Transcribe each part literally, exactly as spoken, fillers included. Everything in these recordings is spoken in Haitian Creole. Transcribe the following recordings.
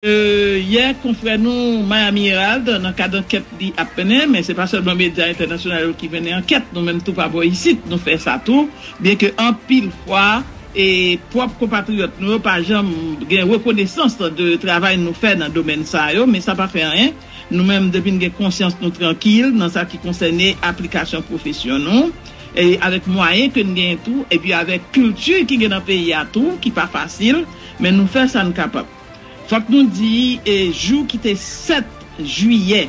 E, yè, konfrè nou Miami Herald, nan kad ankèt li ap mennen, men se pa sèlman medya entènasyonal yo ki mennen ankèt, nou menm tou pa bò isit, nou fè sa tou, byenke anpil fwa, e pwòp konpatriyòt nou yo pa janm gen rekonesans de travay nou fè nan domèn sa yo, men sa pa fè anyen. Nou menm, depi n gen konsyans, nou trankil nan sa ki konsène aplikasyon pwofesyon nou, e avèk mwayen ke n genyen tou, epi avèk kilti ki gen nan peyi a tou, ki pa fasil, men nou fè sa n kapab. Fòk nou di, e jou ki te sèt jiyè,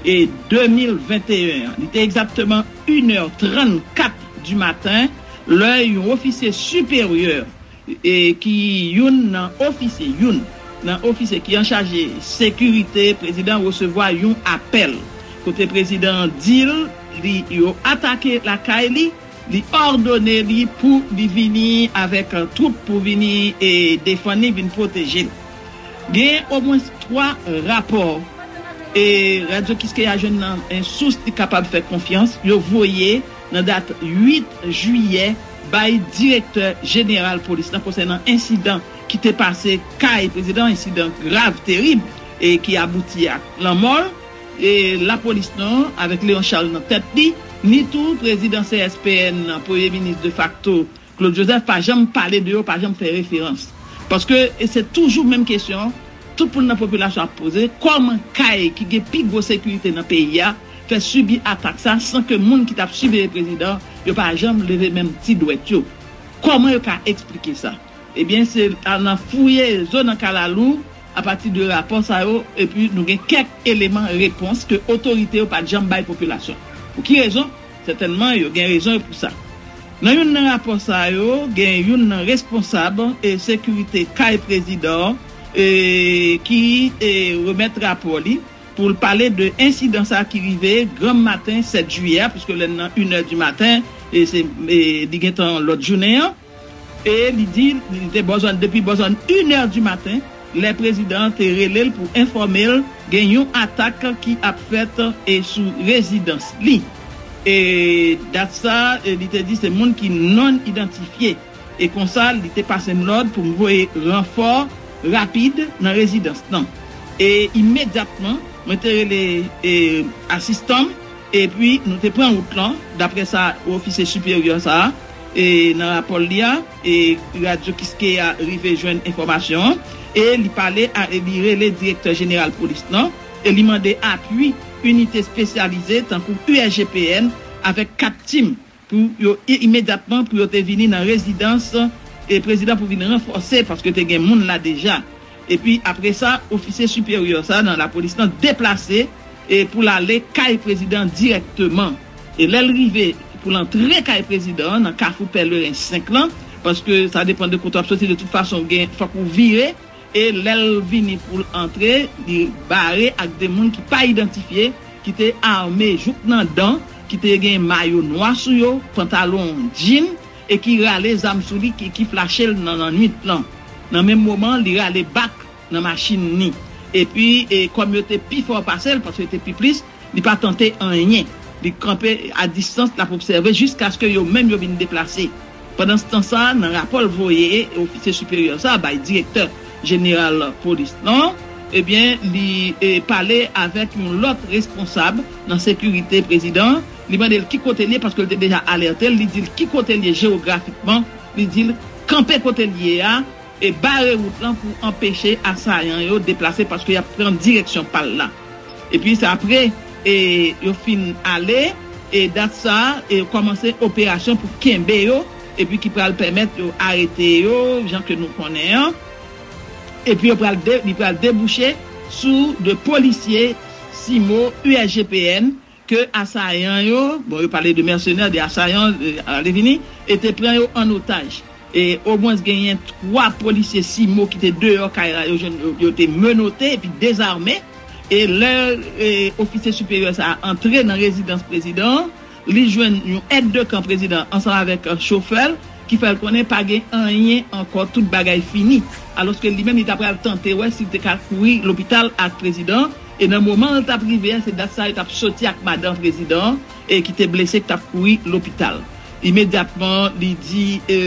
e de mil venteyen an, li te egzakteman inè trannkat di maten, lè yon ofisye siperyè, e ki youn nan ofisye, youn nan ofisye ki anchaje sekirite prezidan resevwa yon apèl kote prezidan an di l li yo atake lakay li, li òdone li pou li vini avèk twoup pou vini e defann li, vin pwoteje l. Gen omwens twa rapò e Radyo Kiskeya jwenn nan en sous li kapab fè konfyans, yo voye nan dat uit jiyè bay direktè jeneral polis lan konsènan ensidan ki te pase kay prezidan, ensidan grav, terib, e ki abouti ak lanmò l. E lapolis lan, avèk Léon Charles nan tèt li, ni tou prezidan C S P N nan, premye minis defakto Claude Joseph, pa janm pale de yo, pa janm fè referans. Paske e se toujou menm kesyon, tout moun nan popilasyon ap poze, kòman kay ki gen pi gwo sekirite nan peyi a fè sibi atak sa san ke moun ki t ap siveye prezidan yo pa janm leve menm ti dwèt yo? Kòman yo ka eksplike sa? Ebyen, se al nan fouye zo nan kalalou apati de rapò sa yo, epi nou gen kèk eleman repons ke otorite yo pa t janm bay popilasyon. Pou ki rezon? Sètènman, yo gen rezon yo pou sa. Nan youn nan rapò sa yo, gen youn nan responsab e sekirite kay prezidan e ki e remèt rapò li pou l pale de ensidan sa ki rive granm maten sèt jiyè a, piske lè n nan inè di maten, e se e li gentan lòt jounen an. E li di li te bò zòn, depi bò zòn inè di maten, lè prezidan an te rele l pou enfòme l gen yon atak ki ap fèt e sou rezidans li. E dat sa, e li te di se moun ki non idantifye. E konsa, li te pase m lòd pou m voye ranfò rapid nan rezidans lan. E imedyatman, mwen te rele e asistan m, epi nou te pran wout lan, daprè sa ofisye siperyè sa a e nan rapò l li a, e Radyo Kiskeya rive jwenn enfòmasyon an, e li pale a, e li rele direktè jeneral polis lan, e li mande apui inite espesyalize tankou U S G P N avèk kat tim pou yo i- imedyatman pou yo te vini nan rezidans e prezidan pou vin ranfòse, paske te gen moun la deja. Epi apre sa, ofisye siperyè sa nan lapolis lan deplase e pou l ale kay prezidan dirèkteman. E lè l rive pou l antre kay prezidan an nan kafou Pèleren senk lan, paske sa depann de kote w ap soti, de tout fason gen, fòk ou vire. E lè l vini pou l antre, li bare ak de moun ki pa idantifye, ki te ame jouk nan dan, ki te gen mayo nwa sou yo, pantalon djin, e ki rale zam sou li, ki, ki flache l nan lannwit lan. Nan menm moman, li rale bak nan machin ni. Epi, e, kòm yo te pi fò pase l, paske yo te pi plis, li pa tante anyen. Li kanpe a distans, l ap obsève jiskaske yo menm yo vin deplase. Pandanstan sa, nan rapò l voye ofisye siperyè sa bay direktè jeneral polis lan, ebyen, li e, pale avèk yon lòt responsab nan sekirite prezidan. Li mande l ki kote l ye, paske l te deja alète l. Li di l ki kote l ye jewografikman. Li di l kanpe kote l ye a, e bare wout lan pou anpeche asayan yo deplase, paske y ap pran direksyon pa l la. Epi se apre e, yo fin ale, e dat sa a, e kòmanse operasyon pou kenbe yo, epi ki pral pèmèt yo arete yo, jan ke nou konnen an. Epi yo pral de, li pral debouche sou de polisye simo U S G P N ke asayan yo, bon, yo pale de mèsenè, de asayan, e, ale vini, e te pran yo an otaj. E omwens genyen twa polisye simo ki te deyò kay la, yo jwenn, yo, yo te menote epi dezame. E lè e, ofisye siperyè sa a antre nan rezidans prezidan an, li jwenn yon èd de kan prezidan ansanm avèk e, chofè l ki fè l konnen pa gen anyen ankò, tout bagay fini. Alòske li menm, li ta pral tante wè si l te ka kouri lopital ak prezidan an. E nan moman l t ap rive a, se dat sa a, yo t ap soti ak madan prezidan an, e ki te blese, ki t ap kouri lopital. Imedyatman, li di, e,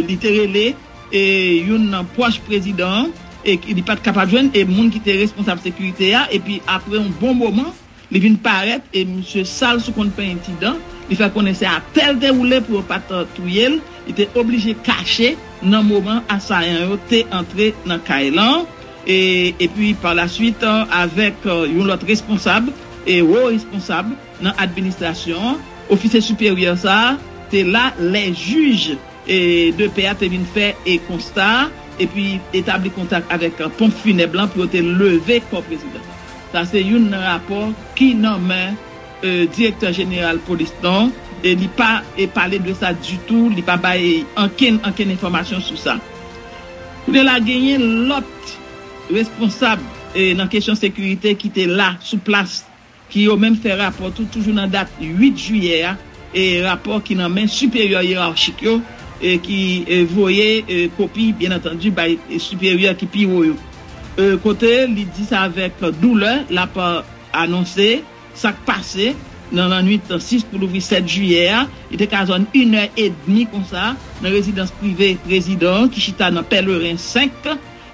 li te rele, e, youn nan pwòch prezidan an, e ki li pa t kapab jwenn, e moun ki te responsab sekirite a, epi apre yon bon moman, li vin parèt, e misye sal sou konn penyen ti dan, li fè konnen se atè l te woule pou yo pa t touye l, li te oblije kache nan moman asayan yo te antre nan kay lan, e, epi pa la swit, avèk, e, yon lòt responsab, e wo responsab nan administrasyon an, ofisye siperyè sa a te la, lè jij e, de pè a te vin fè, e, konsta a, epi etabli kontak avèk, e, ponp finèb lan pou yo te leve kò prezidan. Sa se youn nan rapò ki nan men, e, direktè jeneral polis lan, e li pa, e, pale de sa ditou, li pa bay ankenn, ankenn enfòmasyon sou sa. Kounye la genyen lòt responsab, e, nan kesyon sekirite ki te la sou plas ki yo menm fè rapò tou, toujou nan dat uit jiyè a, e rapò ki nan men siperyè yerachik yo, e ki, e, voye, e, kopi, byen antandi, bay, e, siperyè ki pi wo yo. E, kote li di sa avèk doulè, l ap, e, anonse sa k pase nan lannwit sis pou louvri sèt jiyè a. Li te ka zòn inè edmi konsa, nan rezidans prive prezidan an, ki chita nan Pèleren senk,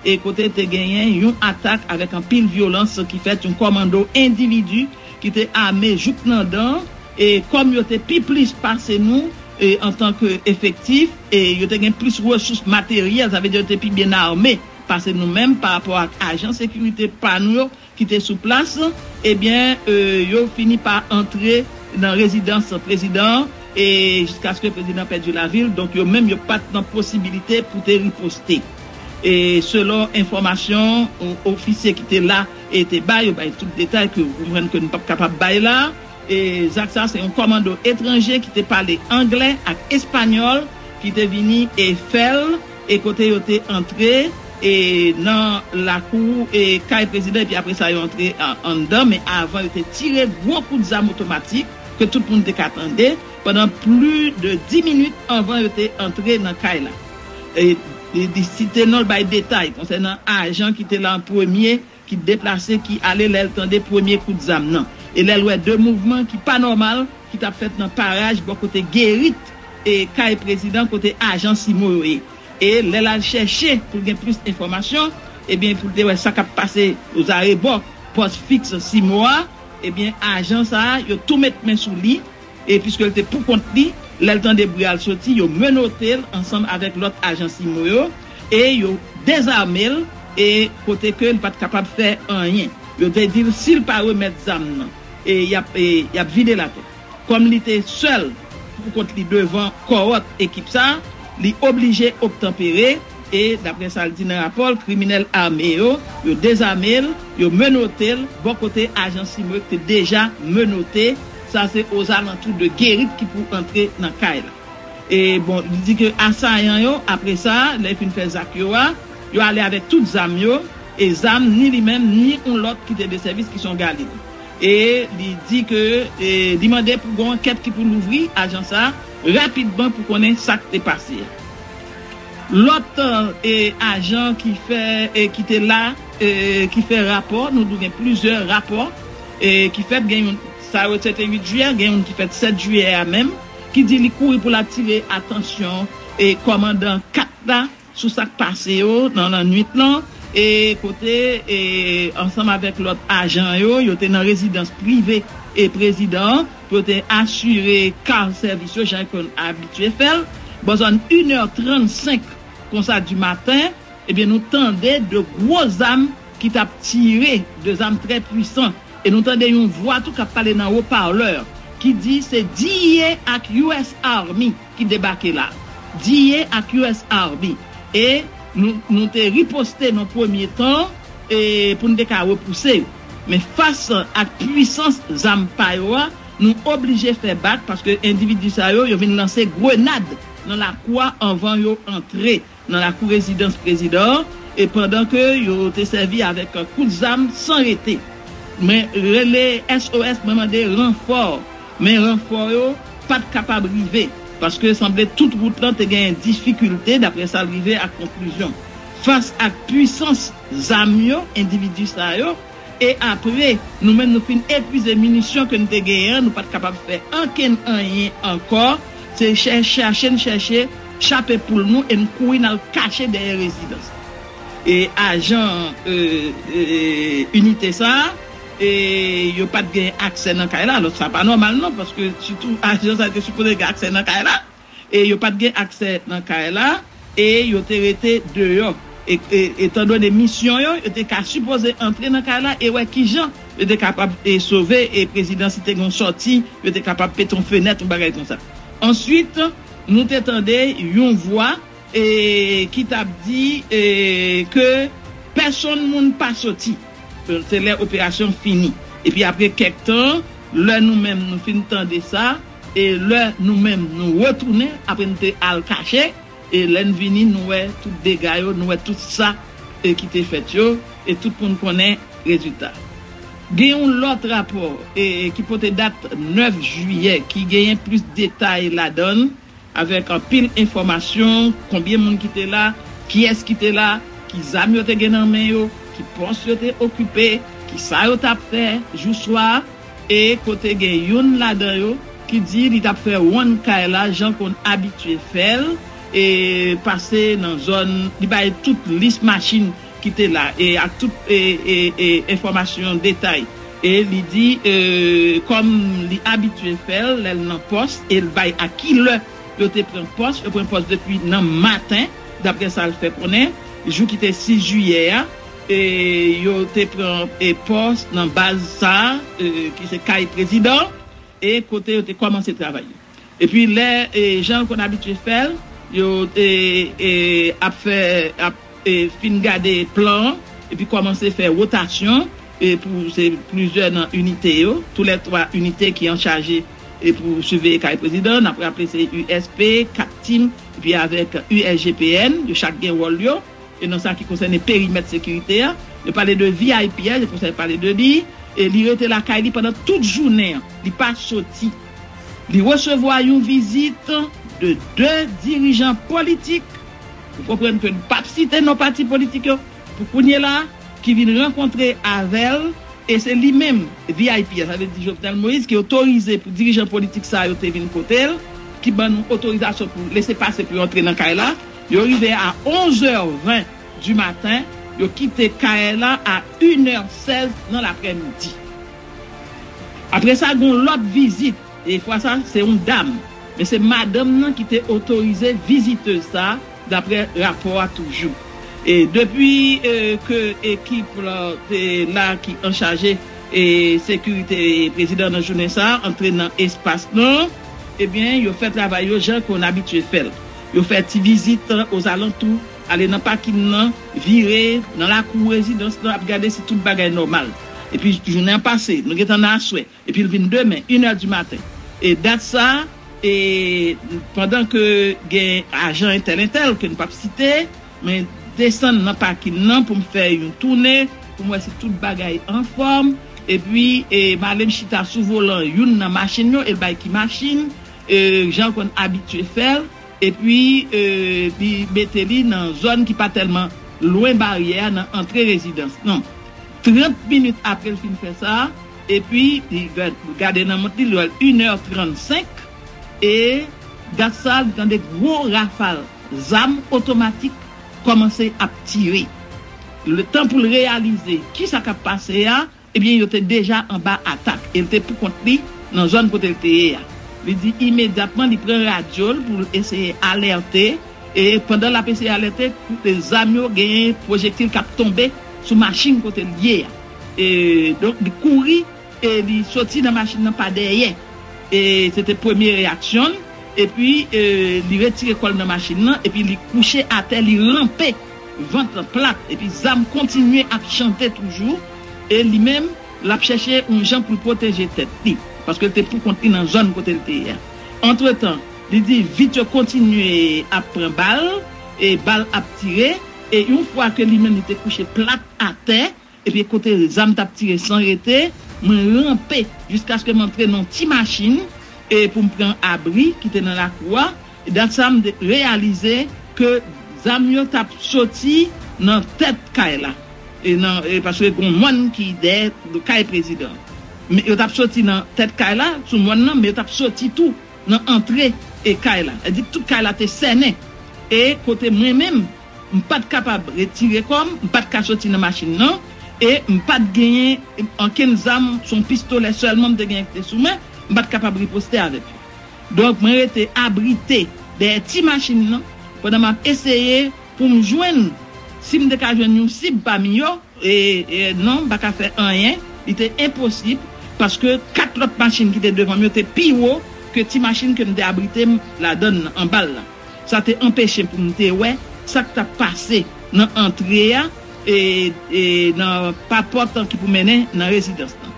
e kote te genyen yon atak avèk anpil vyolans ki fèt, yon kòmando endividi ki te ame jouk nan dan, e kòm yo te pi plis pase nou, e antanke efektif, e yo te gen plis resous materyèl, sa vle di yo te pi byen ame pase nou menm pa rapò ak ajan sekirite pa nou yo ki te sou plas, ebyen, e, yo fini pa antre nan rezidans prezidan an, e jiskaske prezidan pèdi lavi l, donk yo menm yo pa t nan posibilite pou te riposte. E selon enfòmasyon, o-, ofisye ki te la e te bay, yo bay tout detay ke ou konprann ke nou p ap kapab bay la. E zak sa, se yon kòmando etranje ki te pale anglè ak espanyòl ki te vini e fè l, e kote yo te antre, e nan lakou, e kay prezidan, epi apre sa, yo antre an-, anndan, men avan, yo te tire gwo kout zam otomatik ke tout moun te ka tande pandan plis de dis minit anvan yo te antre nan kay la. E, e, li site non, l bay detay konsènan ajan ki te la an premye, ki deplase, ki ale lè l tande premye kout zam nan. E lè l wè de mouvman ki pa nòmal ki t ap fèt nan paraj bò kote Gerit e kay prezidan kote ajan Simo yo ye. E lè l al chèche pou l gen plis enfòmasyon, ebyen, pou l te wè sa k ap pase ozarebò pòs fiks Simo a, ebyen, ajan sa a, yo tou met men sou li, e piske l te pou kont li, lè l tande bri a l soti, yo menote l ansanm avèk lòt ajan Simo yo, e yo dezame l, e kote ke l pa t kapab fè anyen. Yo te di l, si l pa remèt zam nan, e y ap, e y ap vide l atè. Kòm li te sèl pou kont li devan kòwòt ekip sa, li oblije obtanpere, e, daprè sa l di nan rapò l, kriminèl ame yo, yo dezame l, yo menote l, bò kote ajan Simo yo ki te deja menote, sa se ozalantou de Gerit ki pou antre nan kay la. E, bon, li di ke asayan yo, apre sa, lè yo fin fè zak yo a, yo ale avèk tout zam yo, e zam ni li menm, ni yon lòt ki te de sèvis ki se yon Galil. E li di ke, e, li mande pou gen yon ankèt ki pou louvri ajan sa a rapidman pou konnen sa k te pase a. Lòt, e, ajan ki fè, e, ki te la, e, ki fè rapò, nou di w gen plizyè rapò, e, ki fèt, gen youn, sa yo se te uit jiyè, gen youn ki fèt sèt jiyè a menm, ki di li kouri pou l atire atansyon, e, kòmandan kat la sou sa k pase yo nan lannwit lan, e kote, e, ansanm avèk lòt ajan yo, yo te nan rezidans prive e prezidan an, pou yo te asire ka sèvis yo, jan yo konn abitye fè l. Bò zòn inè trannsenk konsa di maten, ebyen, nou tande de gwo zam ki t ap tire, de zam trè pwisan. E nou tande yon vwa tou k ap pale nan wopalè ki di se D E A ak U S Army ki debake la. D E A ak U S Army. E nou, nou te riposte nan premye tan, e pou n te ka repouse yo. Men fas ak pwisans zam pa yo a, nou oblije fè bak paske endividi sa yo, yo vin lanse grenad nan lakou a anvan yo antre nan lakou rezidans prezidan an, e pandan ke yo te sèvi avèk kout zam san rete. Mwen rele S O S, mwen mande ranfò, men ranfò yo pa t kapab rive, paske sanble tout wout lan te gen difikilte, daprè sa l rive ak konklizyon. Fas ak pwisans zam yo, endividi sa yo, e apre, nou menm nou fin epuize minisyon ke n te genyen an, nou pa t kapab fè ankenn anyen ankò. Se chè-, chache n chèche chape poul nou e n kouri n al kache dèyè rezidans. e ajan e, e, inite sa a, e yo pa t gen aksè nan kay la. Alò, sa pa nòmal non, paske sitou ajan sa yo te sipoze gen aksè nan kay la, e yo pa t gen aksè nan kay la, e yo te rete deyò. E, e, etandone misyon yo, yo te ka sipoze antre nan kay la e wè kijan yo te kapab e sove e prezidan, si te gen yon sòti, yo te kapab pete yon fenèt, yon bagay konsa. Answit, nou te tande yon vwa e ki t ap di e ke pèsonn moun pa soti. Se lè operasyon fini. Epi apre kèk tan, lè nou menm nou fin tande sa, e lè nou menm nou retounen, apre n te al kache, e lè n vini, nou wè tout dega yo, nou wè tout sa e ki te fèt yo, e tout moun konnen rezilta. Gen yon lòt rapò e ki pote dat nèf jiyè, ki genyen plis detay ladan l, avèk anpil enfòmasyon, konbyen moun ki te la, kiyès ki te la, ki zam yo te gen nan men yo, ki pòs yo te okipe, ki sa yo t ap fè jou swa a, e kote gen youn ladan yo ki di li t ap fè wonn kay la, jan konn abitye fè l, e pase nan zòn, li bay tout lis machin ki te la, e ak tout e, e, e, enfòmasyon detay. E li di, e, kòm li abitye fè l, lè l nan pòs, e l bay a ki lè yo te pran pòs, yo pran pòs depi nan maten, daprè sa l fè konnen, jou ki te sis jiyè a, e yo te pran e pòs nan baz sa a, e, ki se kay prezidan, e kote yo te kòmanse travay yo. Epi lè, e, jan yo konn abitye fè l, yo te e, ap fè, ap e, fin gade plan an, epi kòmanse fè wotasyon, e, pou se plizyè nan inite yo, tou lè twa inite ki an chaje e pou siveye kay prezidan, n ap raple se U S P, kat tim, epi avèk U S G P N, yo chak gen wòl yo, e nan sa ki konsène perimèt sekirite a, yo pale de V I P a, se konsa yo pale de li, e li rete lakay li pandan tout jounen an, li pa soti. Li resevwa yon vizit de de dirijan politik, ou konprann ke n p ap site non pati politik yo, pou kounye la, ki vin rankontre avè l, e se li menm, V I P a, sa vle di Jovenel Moïse, ki otorize pou dirijan politik sa yo te vin kote l, ki ban nou otorizasyon pou lese pase pou yo antre nan kay la. Yo rive a onz è ven di maten, yo kite kay la a inè sèz nan laprèmidi. Apre sa, gen yon lòt vizit, e fwa sa, se yon dam. Men se madanm nan ki te otorize vizitez sa, daprè rapò a toujou. E depi e, ke ekip la te la ki an chaje e sekirite prezidan nan jounen sa a, antre nan espas nan, ebyen, yo fè travay yo jan ke n abitye fè l. Yo fè ti vizit ozalantou, ale nan pakin nan, vire nan lakou rezidans nan, ap gade si tout bagay nòmal. Epi jounen an pase, nou gentan nan aswè. Epi l vin demen, inè di maten. E dat sa, e pandan ke gen ajan entèl entèl ke n p ap site, men desann nan pakin nan pou m fè yon tounen, pou m wè si tout bagay anfòm. Epi, e m ale m chita sou volan youn nan machin yo, e l bay ki machin, e jan l konn abitye fè l. Epi, e li mete li nan zòn ki pa tèlman lwen baryè a, nan antre rezidans nan. Trant minit apre l fin fè sa, epi li ga- gade nan mont li, li wè l inè trannsenk, e dat sa, li tande gwo rafal zam otomatik kòmanse ap tire. Letan pou l reyalize kisa k ap pase a, ebyen, yo te deja anba atak, e l te pou kont li nan zòn kote l te ye a. Li di imedyatman li pran radyo l pou l eseye alète, e pandan l ap eseye alète, kout zam yo genyen pwojektil k ap tonbe sou machin kote l ye a. E donk, li kouri, e li soti nan machin nan pa dèyè. E se te premye reyaksyon l. Epi, e li retire kò l nan machin nan, epi li kouche atè, li ranpe, vant lan plat, epi zam kontinye ap chante toujou, e li menm, l ap chèche yon jan pou l pwoteje tèt li, paske l te pou kont li nan zòn kote l te ye a. Antretan, li di vit yo kontinye ap pran bal, e bal ap tire, e yon fwa ke li menm li te kouche plat atè, epi kote zam t ap tire san rete, mwen ranpe jiskaske m antre nan yon ti machin, e pou m pran abri ki te nan lakou a. E dat sa, m te reyalize ke zam yo t ap soti nan tèt kay la. E nan, e paske gen yon mòn ki dèyè kay prezidan. Men yo t ap soti nan tèt kay la, sou mòn nan, men yo t ap soti tou nan antre e kay la. Sa di tout kay la te sènen. E kote mwen menm, M pa t kapab retire kò m, m pa t ka soti nan machin nan, e m pa t genyen ankenn zam, se yon pistolè sèlman m te genyen ki te sou mwen, m pa t kapab riposte avèk yo. Donk, mwen rete abrite dèyè ti machin nan, pandan m ap eseye pou m jwenn, si m te ka jwenn yon sib pami yo, e, e non, m pa ka fè anyen, li te enposib, paske kat lòt machin ki te devan m yo te pi wo ke ti machin ke m te abrite m ladan l nan, anba l la. Sa te anpeche pou m te wè sa k t ap pase nan antre a, e, e nan pa pòt ki pou mennen nan rezidans lan.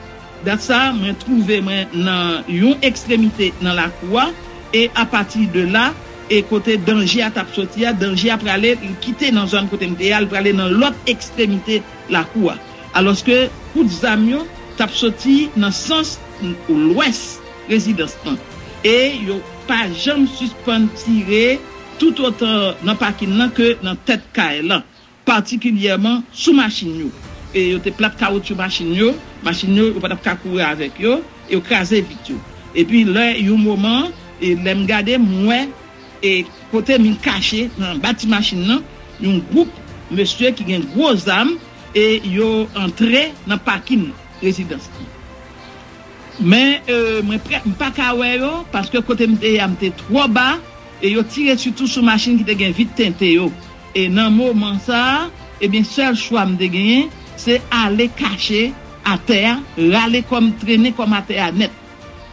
Dat sa, mwen twouve mwen nan yon ekstremite nan lakou a, e apati de la, e kote danje a t ap soti a, danje a prale, li kite nan zòn kote m te ye a, li prale nan lòt ekstremite lakou a. Alòske kout zam yo t ap soti nan sans lwès rezidans lan. E yo pa janm sispann tire toutotan nan pakin nan ke nan tèt kay lan, patikilyèman sou machin yo. E yo te plat kawotchou machin yo, machin yo, yo pa t ap ka kouri avèk yo, e yo kraze vit yo. Epi lè yon moman, e lè m gade, m wè, e kote m kache nan anba ti machin nan, yon gwoup mesye ki gen gwo zam, e yo antre nan pakin rezidans lan. Men, e, mwen prè, m pa ka wè yo, paske kote m te ye a, m te twò ba, e yo tire sitou sou machin ki te gen vit tente yo. E nan moman sa a, ebyen, sèl chwa m te genyen, se ale kache atè a, rale kò m, trennen kò m atè a nèt.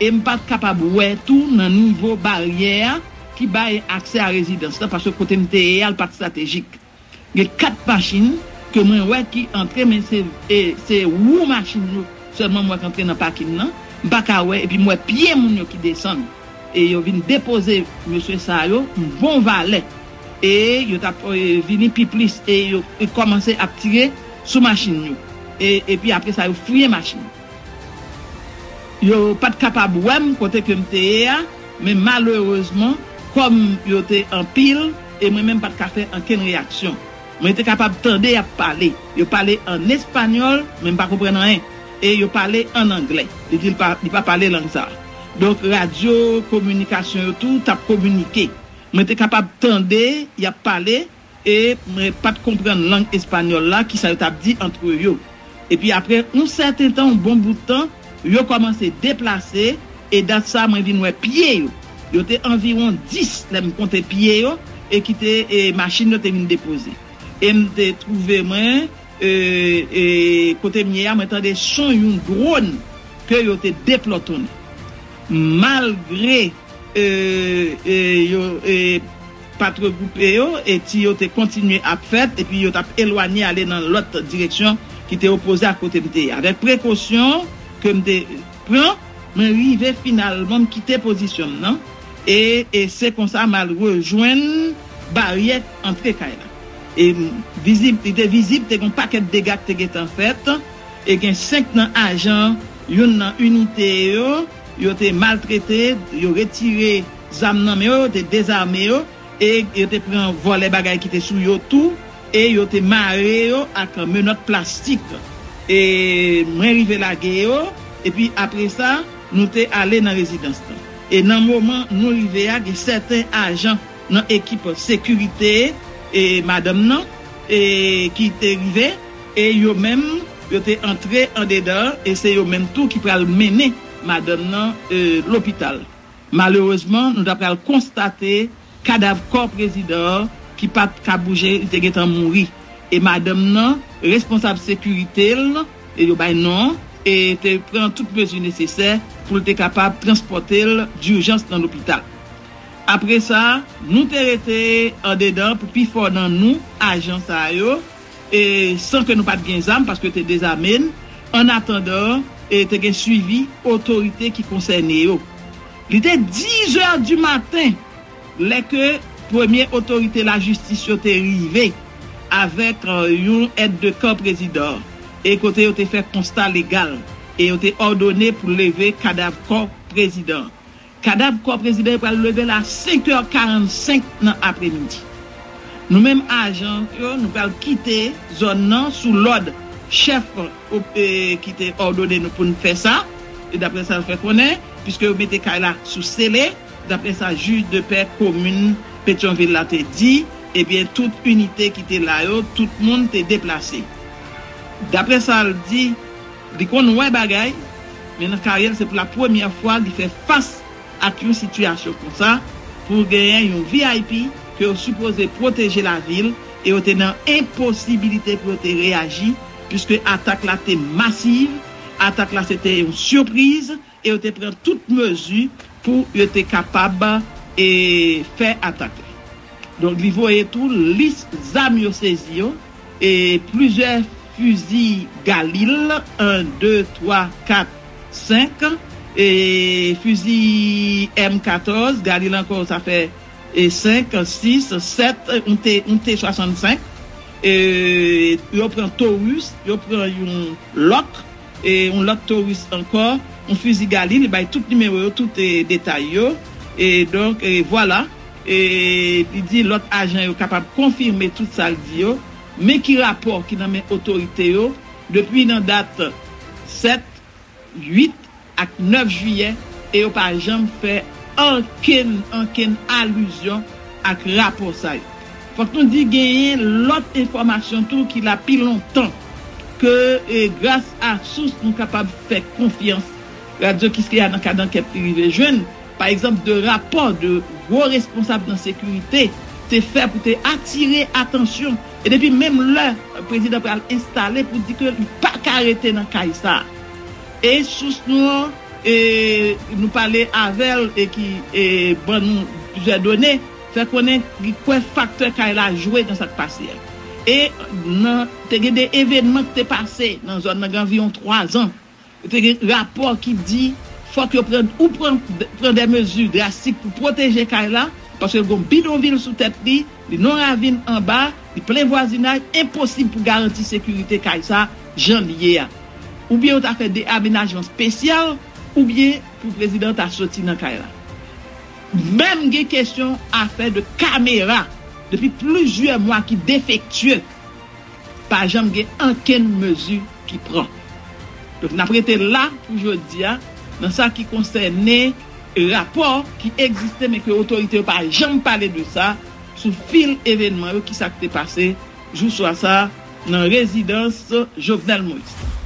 E m pa t kapab wè tou nan nivo baryè a ki bay aksè a rezidans lan, paske kote m te ye a, l pa t estratejik. Gen kat machin ke mwen wè ki antre, men se, e, se wou machin yo sèlman m wè k antre nan pakin nan. M pa ka wè, epi m wè pye moun yo ki desann. E yo vin depoze mesye sa yo yon bon valè. E yo t ap, e, vini pi plis, e yo, e kòmanse ap tire sou machin yo. E, epi apre sa, yo fouye machin. Yo pa t kapab wè m kote ke m te ye a, men malerezman, kòm yo te anpil, e mwen menm pa t ka fè ankenn reyaksyon. Mwen te kapab tande y ap pale. Yo pale ann espanyòl, men m pa konprann anyen. E yo pale ann anglè. Li di li pa, li pa pale lang sa a. Donk, radyo kominikasyon yo tou t ap kominike. Mwen te kapab tande y ap pale, e mwen pa t konprann lang espanyòl la, kisa yo t ap di antre yo. Epi apre yon sèten tan, yon bon bout tan, yo kòmanse deplase, e dat sa mwen vin wè pye yo. Yo te anviwon dis lè m konte pye yo, e ki te, e machin yo te vin depoze. E m te twouve mwen, e, e kote m ye a, mwen tande son yon dwòn ke yo te deplòtonnen. Malgre e, e, yo, e, pa t regwoupe yo, e ti yo te kontinye ap fèt, epi yo t ap elwanye ale nan lòt direksyon ki te opoze a kote m te ye. Avèk prekosyon ke m te pran, mwen rive finalman, m kite pozisyon m nan, e, e se konsa m al rejwenn baryè antre kay la. E m, vizib, li te vizib, te gen yon pakèt dega ki te gentan fèt, e gen senk nan ajan youn nan inite yo, yo te maltrete, yo retire zam nan men yo, yo te dezame yo, e yo te pran vòlè bagay ki te sou yo tou, e yo te mare yo ak menòt plastik. E mwen rive lage yo, epi apre sa, nou te ale nan rezidans lan. E nan moman nou rive a, gen sèten ajan nan ekip sekirite, e madanm nan, e ki te rive, e yo menm, yo te antre andedan, e se yo menm tou ki pral mennen madanm nan, e, lopital. Malerezman, nou ta pral konstate kadav kò prezidan an ki pa t ka bouje, li te gentan mouri. E madanm nan, responsab sekirite l, e yo bay non an, e te pran tout mezi nesesè pou l te kapab transpòte l dijans nan lopital. Apre sa, nou te rete andedan pou pifò nan nou, ajan sa yo, e san ke nou pa t gen zam, paske yo te dezame n, annatandan, e te gen swivi otorite ki konsène yo. Li te dizè di maten, lè ke premye otorite lajistis yo te rive avèk, e, yon èd de kan prezidan an, e kote yo te fè konsta legal, e yo te òdone pou leve kadav kò prezidan an. Kadav kò prezidan yo pral leve l a senk è karannsenk nan apremidi. Nou menm ajan yo, nou pral kite zòn nan sou lòd chèf, e, ki te òdone nou pou n fè sa, e daprè sa l fè konnen, piske yo mete kay la sou sele, daprè sa jij de pè komin Petyonvil la te di, Ebyen, tout inite ki te la yo, tout moun te deplase. Daprè sa l di, li konn wè bagay, men nan karyè l, se pou la premyè fwa li fè fas ak yon sitiyasyon konsa, pou genyen yon V I P ke yo sipoze pwoteje lavi l, e yo te nan enposibilite pou yo te reyaji, piske atak la te masiv, atak la se te yon sipriz, e yo te pran tout mezi pou yo te kapab e, fè atak la. Donk, li voye tou lis zam yo sezi yo, e plizyè fizi Galil, en, de, twa, kat, senk, e fizi M katòz, Galil ankò, sa fè e senk, sis, sèt, yon T, yon T swasannsenk. E, yo pran Taurus, yo pran yon lòt, e, yon lòt Taurus ankò, yon fizi Galil, li bay tout nimewo yo, tout e, detay yo. E donk, e, vwala. E, li di lòt ajan yo kapab konfime tout sa l di yo. Men ki rapò ki nan men otorite yo, depi nan dat sèt, uit ak nèf jiyè, e yo pa janm fè ankenn, ankenn alizyon ak rapò sa yo. Fòk nou di genyen lòt enfòmasyon tou ki la pi lontan ke e, gras a sous nou kapab fè konfyans Radyo Kiskeya nan kad ankèt li rive jwenn, pa egzanp, de rapò de gwo responsab nan sekirite te fè pou te atire atansyon. E depi menm lè prezidan pral enstale pou di ke li pa ka rete nan kay sa a. E sous nou an, e, nou pale avè l e ki e, ban nou plizyè done, fè konnen li kwè faktè kay la jwe nan sa k pase a. E nan, te gen de evènman ki te pase nan zòn nan gen anviwon twa zan. Te gen rapò ki di fòk yo pran, ou pran, pran de mezi drastik pou pwoteje kay la, paske l gen yon bidonvil sou tèt li, li nan ravin anba, li plen vwazinaj, enposib pou garanti sekirite kay sa jan l ye a. Oubyen yo ta fè de amenajman espesyal, oubyen pou prezidan ta soti nan kay la. Menm gen kesyon afè de kamera depi plizyè mwa ki defektye, pa janm gen ankenn mezi ki pran. Donk, n ap rete la pou jodi a, nan sa ki konsène rapò ki egziste, men ke otorite yo pa janm pale de sa, sou fil evènman yo, ki sa k te pase jou swa sa nan rezidans Jovenel Moïse.